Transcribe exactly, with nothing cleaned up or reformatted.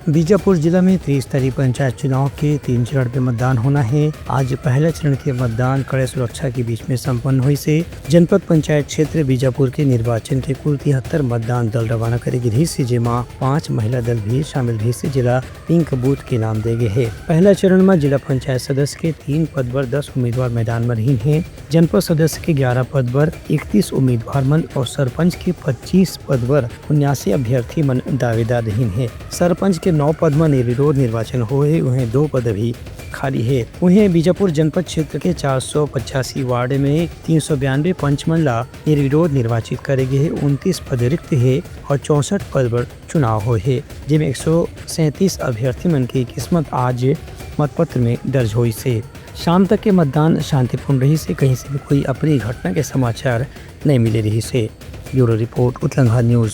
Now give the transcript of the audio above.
बीजापुर जिला में त्रिस्तरीय पंचायत चुनाव के तीन चरण में मतदान होना है। आज पहला चरण के मतदान कड़े सुरक्षा के बीच में संपन्न होइस हे। जनपद पंचायत क्षेत्र बीजापुर के निर्वाचन के कुल तिहत्तर मतदान दल रवाना करे गे रहिस हे, जेमा पांच महिला दल भी शामिल रहिस हे, जेला पिंक बूथ के नाम दे गे हे। पहला चरण में जिला पंचायत सदस्य के तीन पद बर दस उम्मीदवार मैदान में रहिन हे। जनपद सदस्य के ग्यारह पद बर इकतीस उम्मीदवार मन और सरपंच के पच्चीस पद बर उन्यासी अभ्यर्थी मन दावेदार रहिन हे। सरपंच के नौ पद म निर्विरोध निर्वाचन होए हे, उहें दो पद अभी खाली हे। उहें बीजापुर जनपद क्षेत्र के चार सौ पचासी वार्ड में तीन सौ बयानबे पंच मन ला निर्विरोध निर्वाचित करे गे हे, उनतीस पद रिक्त हे और चौसठ पद बर चुनाव होए हे, जेमे एक सौ सैंतीस अभ्यर्थी मन के किस्मत आज मतपत्र में दर्ज होइस हे। शाम तक के मतदान शांतिपूर्ण रहिस हे, कहीं से भी कोई अप्रिय घटना के समाचार नहीं मिले रहिस हे। ब्यूरो रिपोर्ट, उतलंघा न्यूज।